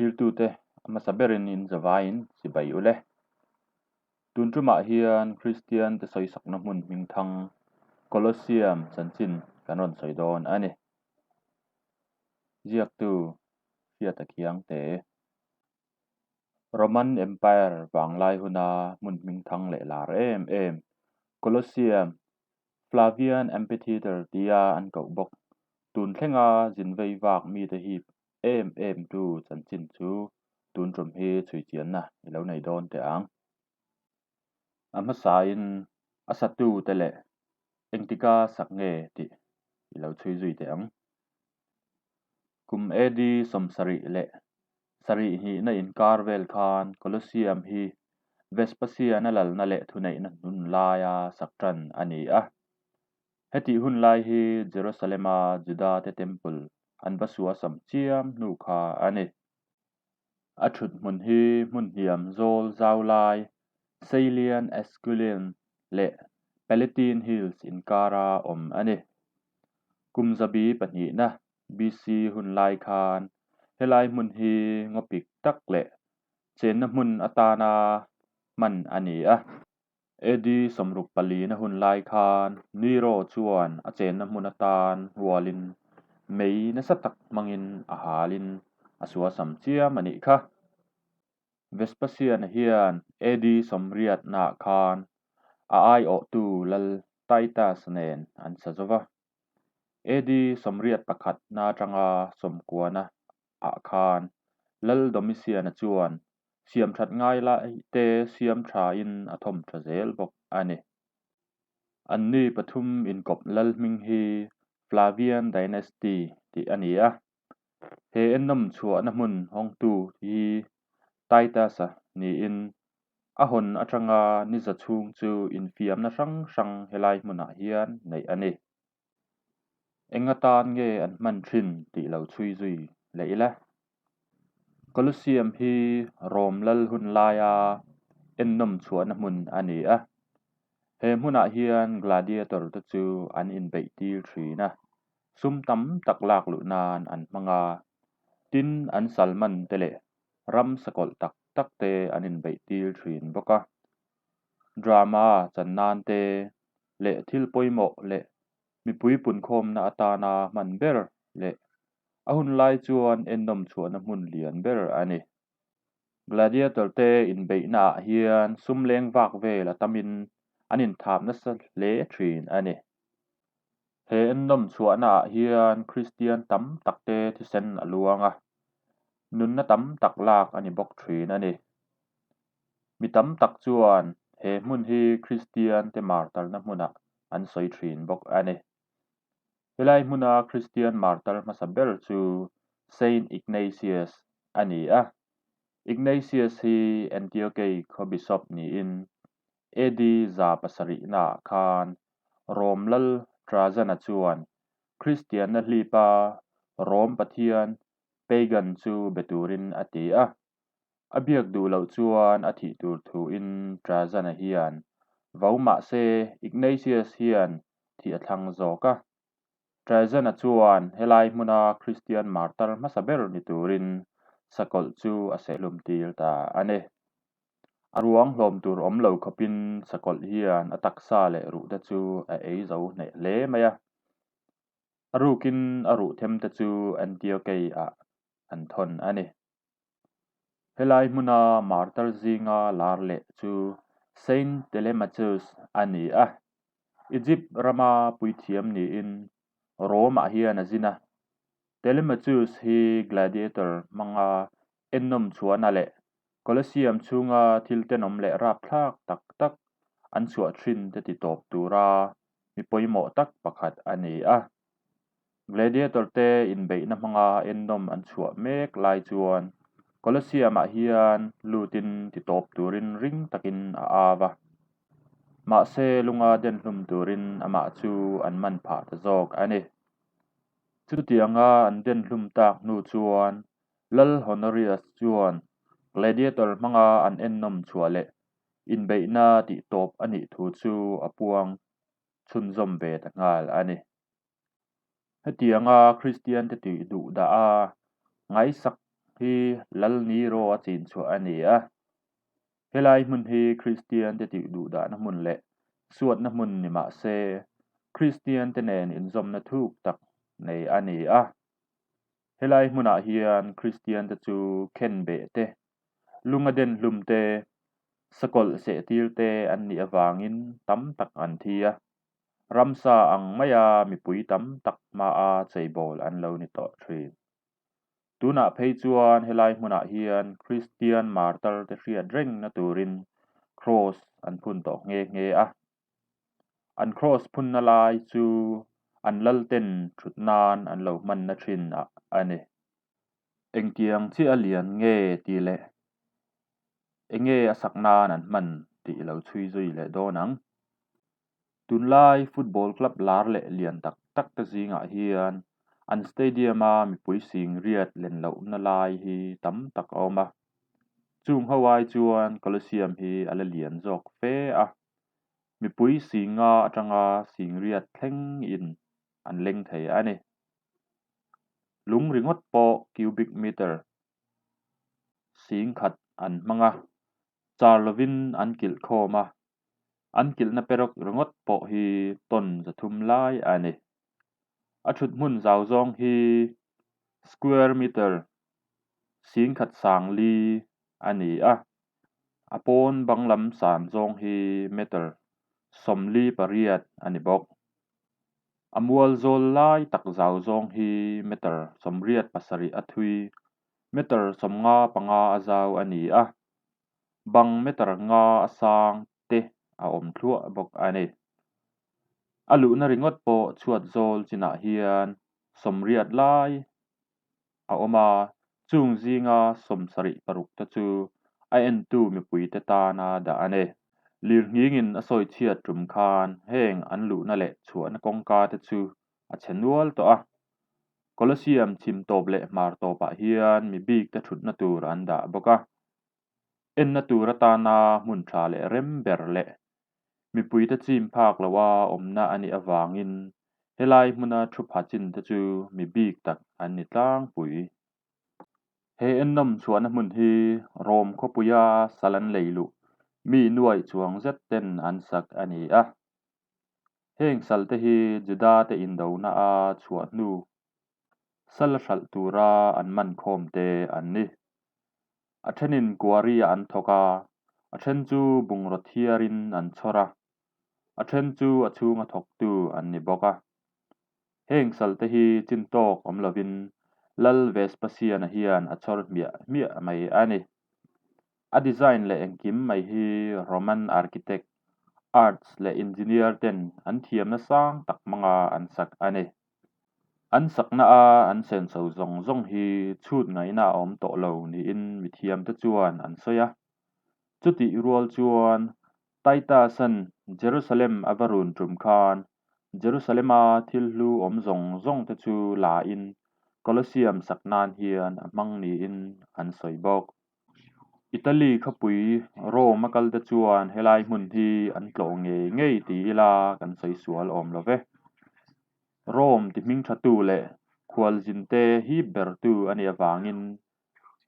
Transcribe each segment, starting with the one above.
Thiltute a hmasa berin in zavaiin chibai u le. Tun tumah hian Kristian te sawisakna hmun hmingthang Colosseum chanchin kan rawn sawi dawn a ni. Ziaktu Hriata Khiangte. Roman Empire vanglai huna hmun hmingthang leh lar em em Colosseum Flavian Amphitheatre tia an koh bawk. Tun thlenga zin vei vak mite hip em em tu chanchin chu tun tum hi chhui chianna i lo nei dawn teh ang. A hmasain a satu te leh engtika sak nge tih i lo chhui zui teh ang. Kum AD 77 hnihna inkar vel khan Colosseum hi Vespasian-a lalna leh thuneihna hnun laia sak tan a ni a. Hetih hun lai hi Jerusalem-a Juda-te Temple an va suasam chiam hnu kha a ni. A thut hmun hi hmun hniam zawl zau lai, Caelian Esquiline leh Palatine Hills inkara awm a ni. Kum zabi pahnihna BC hun lai khan helai hmun hi ngawpik tak leh chenna hmun atana hman a ni a. AD 64 na hun lai khan Nero chuan a chenna hmun atan hualin mei nasa tak hmangin a halin a suasam chiam a nih kha. Vespasian hian AD 80 naah khan a aiawhtu lal Titus nen an sa zo va. AD 81 na atanga 90 ah khan Lal Domitian-a chuan siam that ngai lai te siam thain a thawm tha zel bawk a ni. Anni pathum inkawp lal hming hi Flavian Dynasty tih a ni a. He ennawm chhuahna hmun hawngtu hi Titus-a niin a hawn atanga ni za chhung chu infiamna hrang hrang helai hmunah hian neih a ni. Eng atan nge an hman thin tih lo chhui zui leh ila. Colosseum hi Rom lal hun laia ennawm chhuahna hmun a ni a. He hmunah hian gladiator te chu an inbeih tir thin a, sum tam tak lak luh nan an hmang a. Tin, an salman te leh ram sakawlh tak tak te an inbeih tir thin bawk a. Drama chan nan te leh thil pawimawh leh mipui punkhawmna atana hman ber leh a hun lai chuan ennawm chhuahna hmun lian ber a ni. Gladiator te inbeihna ah hian sum leng vak vel a tamin an inthap nasa hle thin a ni. He ennawm chhuahna ah hian Kristian tam tak te thisen a luang a, nunna tam tak lak a ni bawk thin a ni. Mi tam tak chuan he hmun hi Kristian te martarna hmunah an sawi thin bawk a ni. Helai hmuna Kristian martar hmasa ber chu Saint Ignatius a ni a. Ignatius hi Antiochei khaw bishop niin AD 700 naah khan Rom lal Trajan-a chuan Kristianna hlipa Rom pathian pagan chu be turin a ti a. A biak duh loh chuan a thih tur thuin Trajan-a hian vau mah se Ignatius hian thih a thlang zawk a. Trajan-a chuan helai hmuna Kristian martar hmasa ber ni turin sakawlh chu a sehlum tir ta a ni. A ruang hlawm tur awm lo khawpin sakawlh hian a taksa leh ruhte chu a ei zo hneh hle mai a. A rukin a ruh themte chu Antiochei-ah an thawn a ni. Helai hmuna martar zinga lar leh chu Saint Telemachus a ni a. Egypt rama puithiam niin Rome-ah hian a zin a. Telemachus hi gladiator hmanga ennawm chhuahna leh Colosseum chhunga thil tenawm leh rapthlak tak tak an chhuah thin te ti tawp tura mi pawimawh tak pakhat a ni a. Gladiator te inbeihna hmanga ennawm an chhuah mek lai chuan Colosseum-ah hian lutin ti tawp turin ring takin a au a. Mahse lunga den hlum turin amah chu an man phah ta zawk a ni. Chutianga an den hlum tak hnu chuan Lal Honorius chuan Gladiator hmanga an ennawm chhuah leh inbeihna tih tawp a nih thu chu a puang chhunzawm ve ta nghal a ni. Hetianga Kristiante tih duh dah a, ngaisak hi Lal Nero a chin chhuah a ni a. Helai hmun hi Kristian te tih duh dahna hmun leh suatna hmun ni mah se, Kristian te nen inzawmna thuk tak nei a ni a. Helai hmunah hian Kristian te chu khenbeh te, lunga den hlum te, sakawlh sehtir te an nih avangin tam tak an thi a. Ramsa ang maia mipui tam tak hmaa cheibawl an lo ni tawh thin. Tunah phei chuan helai hmunah hian Kristian martar te hriat rengna turin Kraws an phun tawh nghe nghe a. An Kraws phunna lai chu an lalten thut nan an lo hmanna thin ah a ni. Engtiang chiah a lian nge tih leh enge a sak nan an hman tih i lo chhui zui leh dawn ang. Tunlai football club lar leh lian tak tak te zingah hian an stadium-a mipui sing riat len lohna lai hi tam tak a awm a. Chung ho ai chuan Colosseum hi a la lian zawk fe a, mipui sing nga atanga sing riat thleng in an leng thei a ni. Lung ringawt pawh cubic meter sing khat an hmang a, char lovin an kilh khawm a, an kilhna perawk ringawt pawh hi tawn zathum lai a ni. A thut hmun zau zawng hi square meter singkhat sang li a ni a, a pawn bang lam san zawng hi meter 48 a ni bawk. A mual zawl lai tak zau zawng hi meter 87 a thui, meter 55 a zau a ni a, bang meter 5 a sang te a awm thluah bawk a ni. A luhna ringawt pawh chhuat zawl chinah hian 80 lai a awm a, chung zinga 76 te chu a entu mipuite tana dah a ni. Lirnghingin a sawi chhiat tum khan heng an luhna leh chhuahna kawngka te chu a chhe nual tawh a. Colosseum chhim tawp leh hmar tawpah hian mi bik te thutna tur an dah bawk a. Enna tur atana hmun tha leh rem ber leh mipuite chim phak loha awmna a nih avangin helai hmuna thu pha chin te chu mi bik tak an ni tlangpui. He ennawm chhuahna hmun hi Rome khawpuia sal an lei luh mi nuaih chuang zet ten an sak a ni a. Heng sal te hi Juda te indona a chhuah hnu sal a hralh tura an man khawm te an ni. A thenin quarry ah an thawk a, a then chu bungraw thiarin an chhawr a, a then chu a chhunga thawktu an ni bawk a. Heng sal te hi chin tawk awm lovin Lal Vespasian-a hian a chhawr hmiah hmiah mai a ni. A design leh engkim mai hi Roman architect, arts leh engineer ten an thiamna sang tak hmanga an sak a ni. An sakna a an senso zawng zawng hi chhut ngaihna a awm tawh lo niin mithiamte chuan an sawi a. Chutih rual chuan Titus-a'n Jerusalem a va run tum khan Jerusalem-a thil hlu awm zawng zawng te chu la in Colosseum sak nan hian a hmang niin an sawi bawk. Italy khawpui Rome a kal te chuan helai hmun hi an tlawh ngei ngei ti ila kan sawi sual awm lo ve. Rome ti hming thatu leh khualzinte hip bertu a nih avangin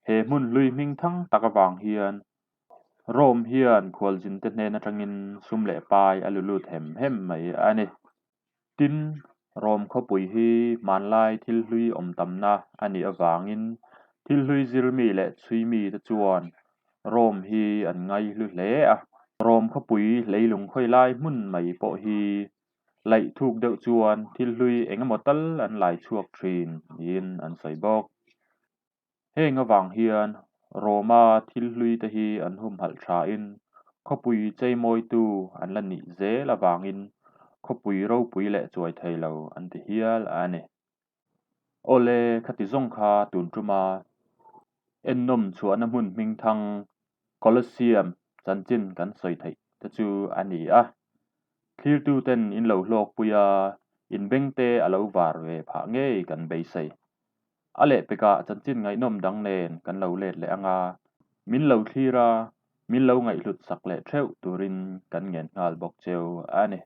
he hmun hlui hming thang tak avang hian Rome hian khualzinte hnen atangin sum leh pai a lu lut hem hem mai a ni. Tin, Rome khawpui hi hmanlai thil hlui awm tamna a nih avangin thil hlui zirmi leh chhuimi te chuan Rome hi an ngaihlu hle a. Rome khawpui leilung khawi lai hmun mai pawh hi laih thuk deuh chuan thil hlui eng emaw tal an lai chhuak thin niin an sawi bawk. Heng avang hian Rome-a thil hlui te hi an humhalh thain khawpui cheimawitu an la nih zel avangin khawpui ropui leh chuai thei lo an ti hial a ni. Awle, khati zawng kha tun tuma ennawm chhuahna hmun hmingthang Colosseum chanchin kan sawi theih te chu a ni a. Thlirtuten in lo hlawkpui a, inbengte a lo var ve phah ngei kan beisei. A lehpekah chanchin ngaihnawm dang nen kan lo let leh ang a, min lo thlir a, min lo ngaihhlut sak leh theuh turin kan ngen nghal bawk cheu a ni.